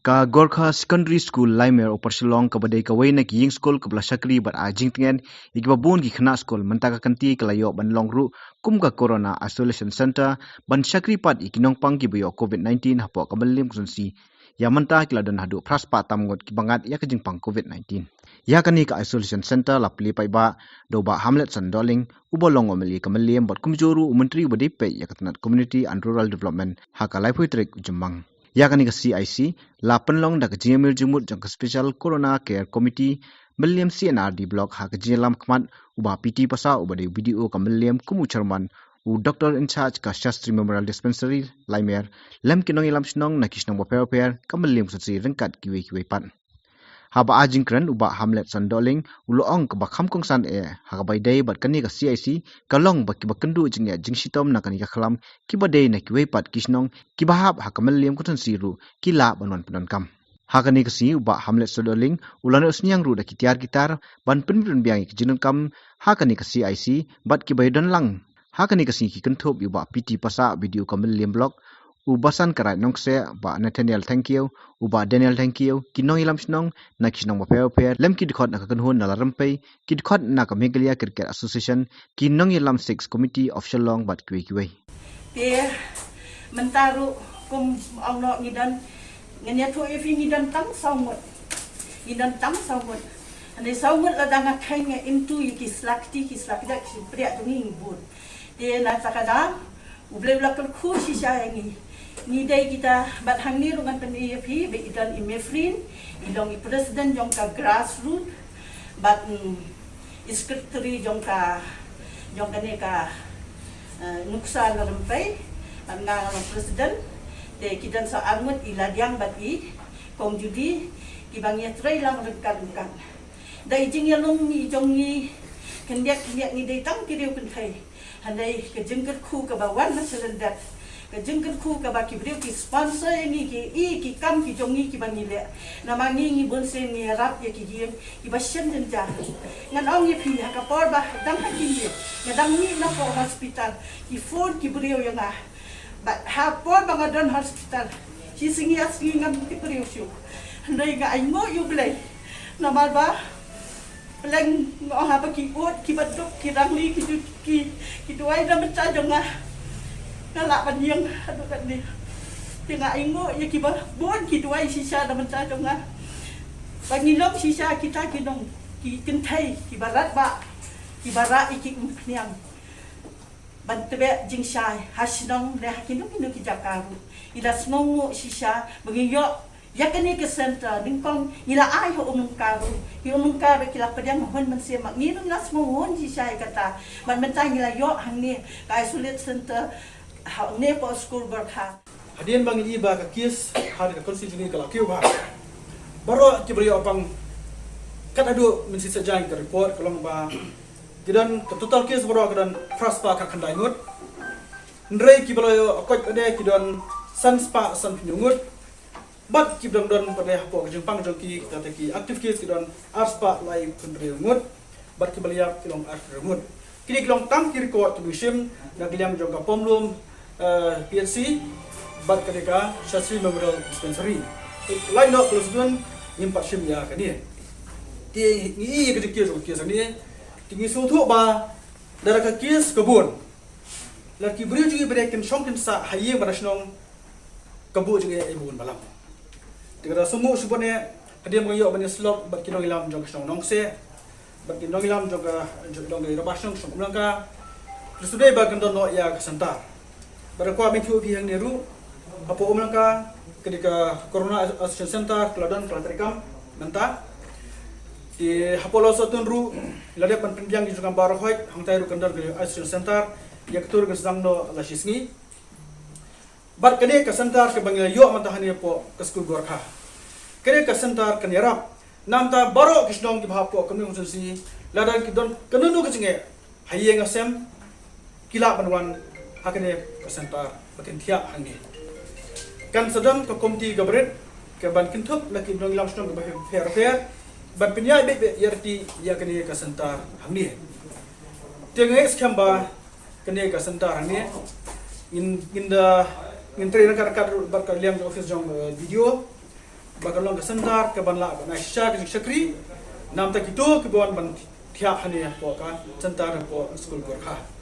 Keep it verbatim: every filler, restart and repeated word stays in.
Ka Gorkha Secondary School Laimer Upper Shillong kaba dei kawei na ki ïing skul kaba la shakri bad ai jingtngen ïa kiba bun ki khynnah skul, mynta ka kynti ka la ïoh ban long ruh kum ka Corona Isolation Center ban shakri pat ïa ki nongpang kiba ïoh COVID nineteen hapoh ka Mylliem Constituency. Ïa mynta ki la don haduh phra spah tam ngut kiba ngat ïa ka jingpang COVID nineteen. Ïa kane ka Isolation Center la plie paidbah da u Bah Hamletson Dohling uba long u MLA ka Mylliem bad kumjuh ruh u Myntri uba dei peit ïa ka tnat Community and Rural Development ha ka laiphew tarik u Jymmang. Ïa kane ka C I C la pynlong da ka jingïamir jingmut jong ka Special Corona Care Committee Mylliem C and R D Block ha ka jingïalam khmat u Bah P T Passah uba dei u B D O ka Mylliem kum u chairman, u Doctor in charge ka Shastri Memorial Dispensary Laimer lem ki nongïalam shnong na ki shnong bapher bapher ka Mylliem Constituency ryngkat kiwei kiwei pat. Haba ai jingkren u Bah Hamletson Dohling u la ong kaba kham kongsan eh ha kaba ïadei bad kane ka C I C ka long ba kiba kynduh jingeh jingshitom na kane ka khlam kiba dei na kiwei pat ki shnong kiba hap ha ka Mylliem Constituency ruh ki lah ban wan pyndonkam. Ha kane ka sngi u Bah Hamletson Dohling u la noh synñiang ruh da ki tiar ki tar ban pynmih pynbiang ïa ki jingdonkam ha kane ka C I C bad kiba ïadon lang ha kane ka sngi ki kynthup ïa u Bah P T Passah, B D O ka Mylliem Block, u Basan Karai Nongkseh, Bah Nathaniel Thangkhiew, u Bah Daniel Thangkhiew, ki nongïalam shnong na ki shnong bapher bapher lem ki dkhot na ka kynhun Nala Rympei, ki dkhot na ka Meghalaya Cricket Association, ki nongïalam Six Committee of Shillong bad kiwei kiwei. Te mynta ruh kum ong noh ngi don, ngan ïathuh ïa phi, ngi don tang saw ngut. Ngi don tang saw ngut. Hynrei saw ngut la dang nga kheiñ nga im tu ïa ki slakti ki slakjat ki sympriah jong ngi ngi bun. Te na kata ka daw U Blei u la kyrkhu shisha ïa ngi. Ngi dei kita bad hangne ruh ngan pyni ïa phi ba i don i Mefrin, i long i president jong ka grassroot bad, mm, i secretary jong ka, jong kane ka, eh, nuksa na Rympei, bad nga nga long president. Te ki don sa ar ngut, i Ladiang bad i Kong Judy, kiba ngi ïatrei lang ryngkat ryngkat. Da i jingïalum i jong ngi khyndiat khyndiat ngi dei tang ki riew kynthei. Hynrei ka jingkyrkhu kaba wan na sha lyndet, ka jingkyrkhu kaba ki briew ki sponsor ïa ngi, ki i ki kam ki jong ngi kiba ngi leh. Namar ngi ngi bun sien ngi ïarap ïa ki ïing kiba shem jynjar. Ngan ong ïa phi, ha ka por ba dang ha ki ïing nga dang mih na ka hospital, ki phone ki briew ïa nga. Bad ha por ba nga don hospital, shi sngi ar sngi ngam tip briew shuh. Hynrei nga ainguh ïa U Blei. Namar ba pleng nga ong haba ki ud kiba duk ki rangli ki ju, ki, ki duwai na bynta jong nga, nga lah ban ïeng haduh katne. Te nga ainguh ïa kiba bun ki duwai shisha na bynta jong nga. Ba ngi long shisha kita ki nong, ki kynthei kiba rat ba, kiba rah ïa ki umphniang ban tbeh jingshai ha shnong ne ha kino kino ki jaka ruh. I la sngewnguh shisha ba ngi ïoh ïa kane ka center, nyngkong ngi la ai ha U Lyngka ruh. Ki U Lyngka ruh ki la pdiang hun mynsiem, ma ngi ruh ngi la sngewnguh shisha ïa kata. Bad mynta ngi la ïoh hangne ka isolate center hangne hapoh skul Gorkha. Hadien ba ngi i ba ka case ha ka constituency ka la kiew bha, baroh kiba la ïoh pang, kat haduh mynshisha jaiñ ka report ka long ba ki don, ka total case baroh ka don phra spah khatkhyndai ngut. Hynrei kiba la ïoh koit pat de ki don san spah sanphew hynñiew ngut. Bad kiba dang don pat de hapoh ka jingpang jong ki, kita ki active case ki don ar spah laiphew hynriew ngut. Bad kiba la ïap ki long arphew hynriew ngut. Kine ki long tang ki record kiba ngi shim na ka liang jong ka Pomlum, eh, P H C bad ka dei ka Shastri Memorial Dispensary. Lait noh ka la sdang ngim pat shim ïa kane. Te ngi i ka jingkiew jong ka case kane. Te ngi sngewthuh ba da ka case ka bun, lada ki briew jong ngi ba dei kin shong kin sah ha ïing bad ha shnong, ka buh jong ngi ai bun balang. Te ka da sngewthuh shibun ne, hadien ba ngi ïoh ban ïasyllok bad ki nongïalam jong ka shnong Nongkseh bad ki nongïalam jong ka, jong ka Rabashnong shnong Umlangka, ki shu dei ba kin don noh ïa ka center. Bad ka kwah ban ïathuh ïa phi hangne ruh, hapoh Umlangka ka dei ka Corona Isolation Center ka la don, ka la treikam mynta. Te hapoh Lawsohtun ruh la dep ban pynbiang ki jingkam baroh hoid, hangtai ruh kan don ka Isolation Center, ïa kata ruh kan sdang noh la shisngi. Bad kane ka center kaba ngi la ïoh mynta hangne hapoh ka skul Gorkha, kane ka center kan ïarap na bynta baroh ki shnong kiba hapoh ka Mylliem Constituency, lada ki don kano kano ka jingeh ha ïing ha sem, ki lah ban wan ha kane ka center ba kin thiah hangne. Kan sa don ka komiti kaba rit kaban kynthup na ki nongïalam shnong kiba pher pher ban pynïaid beit beit ïarap ïa kane ka center hangne. Te nga ngeit skhem ba kane ka center hangne ngin, ngin da, ngin trei ryngkat ryngkat bad ka liang office jong, eh, B D O. ba kan long ka center kaban lah ban ai shisha ka jingshakri namar kito kiba wan ban thiah hangne hapoh ka center hapoh skul Gorkha.